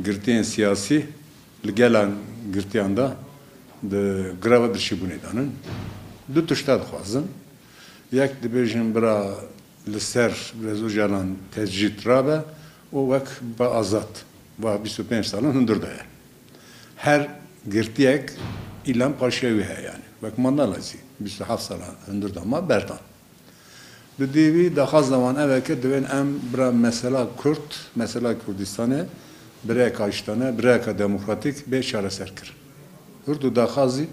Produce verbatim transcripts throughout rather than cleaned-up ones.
Girtiyên siyasî li gela girtiyan de di greva birçîbûnê de ne. Du tişta dixwazin. Yek dibêjin bira li ser Birêz Ocalan tecrîd rabe û wek be azad. Va bîst û pênc salan hundir de ye. Her girtiyek îlan paşiya wî heye yani. Wek Mandela zî bîst û heft salan hundir de ma berdan. Di dî wî daxwaza wan ev e ke divên em bira mesela Kurd, mesela Kurdistanê bi rêyeka aştiyane, bi rêyeka demokratîk bê çareser kirin. Hûr du daxwazî,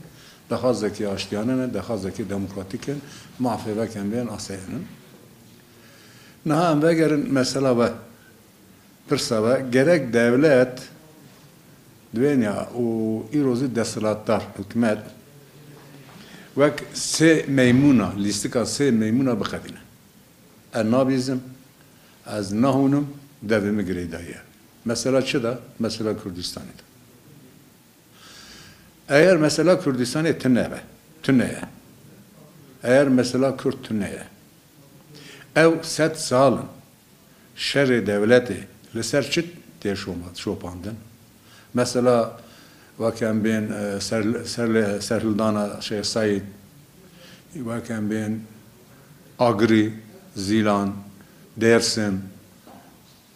daxwazekî aştiyane ne, daxwazekî demokratîk in, mafê vekin bên aseyên in. Niha em vegerin mesela we. Pirsa we, gerek dewlet, divêniya û îro zî desthilatdar, hikûmet, wek sê meymûna, lîstika sê meymûna biqedîne. Ez nabîzim, ez nahûnim, devê min girêdayî ye. Mesela çi de? Mesela Kurdistanê de. Eger mesela Kurdistanê tune be, tune ye. Eger mesela Kurd tune ye. Ew sed sal in. Şerê dewletê li ser çi tê şoma-, şopandin? Mesela, weke em bên, e, ser, ser, serhildana Şêx Seîd, weke em bên Agirî, Zîlan, Dêrsim,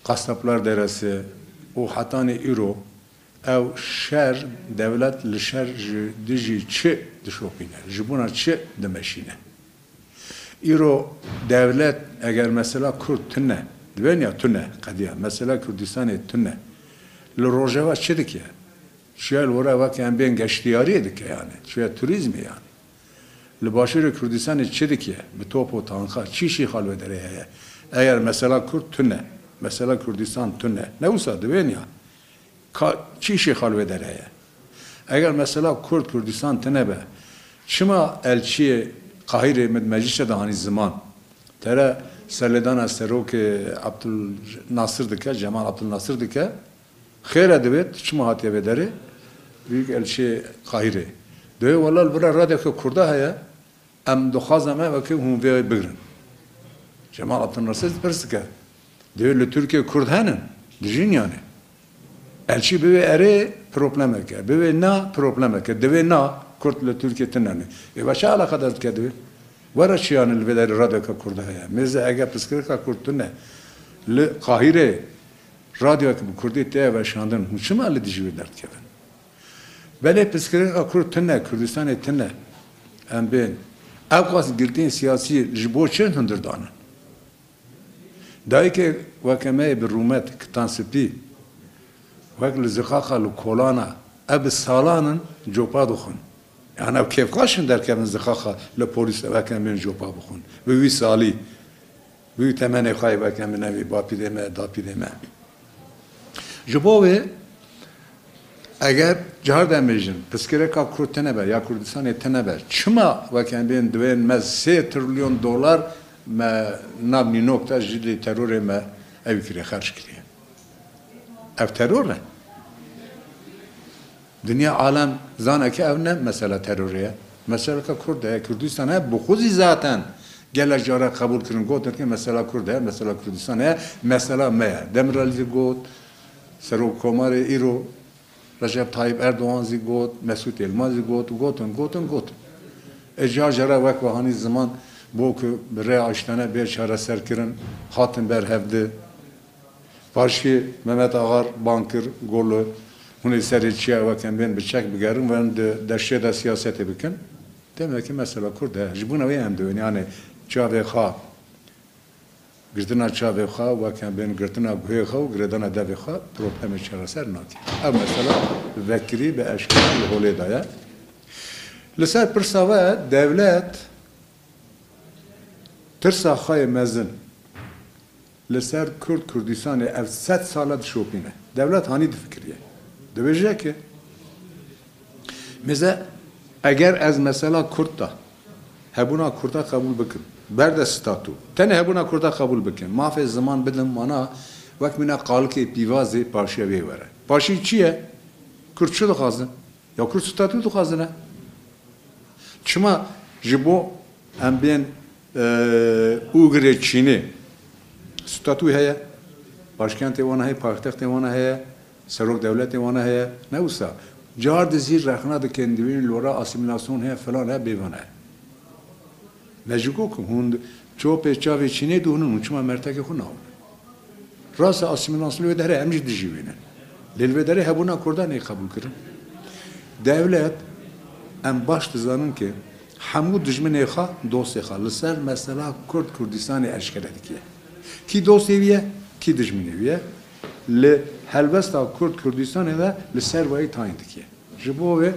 Qasaplar Deresi û hetanî îro ew şer, dewlet li şer ji dijî çi dişopîne? Ji bona çi dimeşîne? Îro dewlet eger mesela Kurd tune, divên ya tune, qediya, mesela Kurdistanê tune, li Rojava çi dike? Çiya li were weke em bên geştiyariyê dike yani, çiya turizmê yani. Li Başûrê Kurdistanê çi dike? Bi top û tanka, çi şîxa li wê derê heye? Eger mesela Kurd tune, mesela Kurdistan tune, ne wisa divên ya? Ka, çi şîxa li wê derê heye? Eger mesela Kurd Kurdistan tune be, çima elçiyê Qahîrê min di meclîsê de hanî ziman? Tere serlêdana serokê Abdul Nasir dike, Cemal Abdul Nasir dike, xêr e divê, tu çima hatiye vê derê? Büyük elçiyê Qahîrê. Divê wela li vira radyoke Kurda heye, em dixwazin me wekî hûn vê bigirin. Cemal Abdulnasir pirs dike. Divê li Tirkiye Kurd henin, dijîn yanî. Elçî bivê erê problemeke, bivê na problemeke, divê na Kurd li Tirkiye tune ne. Ê ve çi eleqedar dike divê? Were çi yanî li vê derê radyoka Kurda heye? Mêze eger pirsgirêka Kurd tune li Qahîrê radyoyek bi Kurdî tê veşandin, hûn çima li dijî wê derdikevin? Belê pirsgirêka Kurd tune, Kurdistanê tune. Em bên. Ew qas girtiyên siyasî ji bo çi hundir danin? Dayikê weke me yê bi rûmet, kitan spî, wek li zixaxa li kolana, ev bi salan in copa dixwin. Yan ew kêfxweş in derkevin zixaxa li polîs weke me copa bixwin. Bi wî salî. Wî temenê xwe yê weke min evî bapîrê me, dapîrê me. Ji bo wê eger car demêjin, pirsgirêka Kurd tune be ya Kurdistanê tune be, çima weke em bên divên me sê trilyon dolar me nav nînok de ji lê terorê me ew kiriye, xerc kiriye? Ev teror e. Dinya alem zane ke ev ne mesela terorê ye. Meseleke Kurd e, Kurdistan e, bi xwe zî zaten gelek cara qebûl kirin, gotin ke mesela Kurd e, mesela Kurdistan e, mesela me ye. Demirel zî got, Serokkomarê îro Recep Tayyip Erdogan zî got, Mesût Yilmaz zî got, gotin, gotin, gotin. E, ca jere wek wihanî ziman bo ku bi rê aştane bê çareserkirin, hatin ber hevdi. Paşkî Mehmet Axar bang kir, got li hûn ê serê çiya wek em bên bi çek bigerin, werin di deştê de siyasetê bikin. Demek ki mesela Kurd e. Ji bona wê em diwên, yani çavê xwe, girtina çavê xwe, wek em bên girtina guhê xwe û girêdana devê xwe problemê çareser nake. Ev mesela vekirî bi eşkere li holê de ye. Li ser pirsa we dewlet tirsa xwe yê mezin li ser Kurd Kurdistanê ev sed sal e dişopîne. Dewlet hanî difikiriye. Dibêje ki, mêze eger ez mesela Kurd da hebûna Kurda qebûl bikim, berde statû, tenê hebûna Kurda qebûl bikim, mafê ziman bidim wana wek mîna qalikê pîvazê paşiya wê were. Paşî çi ye? Kurd çi dixwazin? Ya Kurd statû dixwazine? Çima ji bo em bên, e, Ûgirê Çînê statû heye, başkentê wana heye, paytextê wana heye, Serok dewletê wana heye, ne wisa. Car dizî rexna dikin, divîn lora asîmîlasyon heye, filan heye, bêvan heye. Me jî got ku hûn çopê çavê çînê dihûnin, hûn çima mertekê xwe navin? Rast e, asîmîlasyon li wê derê em jî dijî wê ne. Lê li vê derê hebûna Kurdan ê qebûl kirin. Dewlet, em baş dizanin ki hemû dijminê xwe, dostê xwe li ser mesela Kurd Kurdistanê eşkere dikiye. Kî dostê wî ye, kî dijminê wî ye. Li helbesta Kurd Kurdistanê de li ser wayî tayîn dikiye. Ji bo wê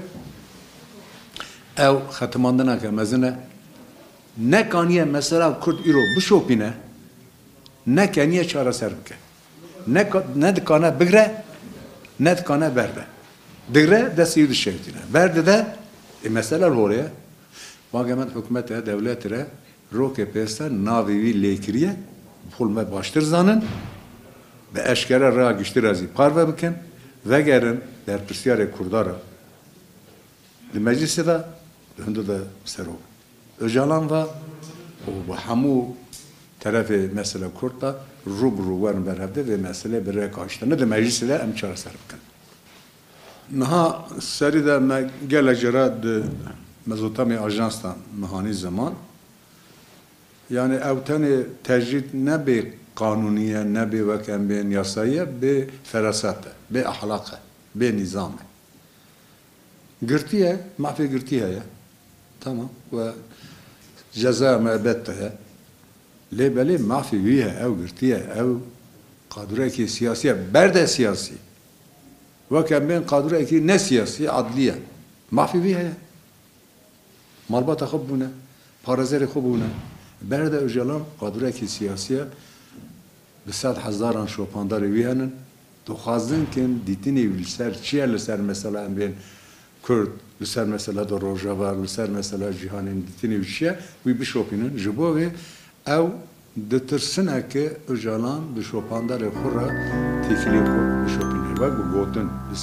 ew xetimandineke mezin e. Nekaniye mesela Kurd îro bişopîne, nekeniye çareser bike. Ne ka-, ne dikane bigre, ne dikane berde. Digre, destê wî dişewitîne. Berdide, ê mesele li holê ye. Bage me hikûmetê, dewletê re rokê pêste navê wî lê kiriye, xul me baştir zanin, bi eşkere rêya giştî re zî parve bikin, vegerin berpirsyarê Kurda re. Di meclisê de, di hundir de serok Ocalan ve û bi hemû terefê mesela Kurd de rû bi rû werin ber hevdê vê meselê bi rêka hiştene di meclisê de em çareser bikin. Niha serî de me gelek cara di Mezotamê ajans de mihanî ziman. Yani ew tenê tecrîd ne bê qanûnî ye, ne bê wek em bên yasayî ye, bê feraset e, bê ahlak e, bê nîzam e. Girtî ye, mafê girtî heye. Tamam. We ceza muebbet de ye. Lê belê mafê wî ye, ew girtî ye, ew qadrekî siyasî ye, berde siyasî. Wek em bên qadrekî ne siyasî, adlî ye. Mafê wî heye. Malbata xwe bûne, parêzerê xwe bûne. Berde Ocalan qadrekî siyasî ye. Bi sed hezaran şopandarê wî henin. Dixwazin kin dîtinê wî li ser çi ye, li ser mesela em bên Kurd, li ser mesela di Rojava, li ser mesela cîhanên dîtinê wî çi ye, wî bişopînin. Ji bo vê ew ditirsine ki Ocalan bi şopandarê xwe re têkiliyê xwe bişopîne. Wek bi gotin,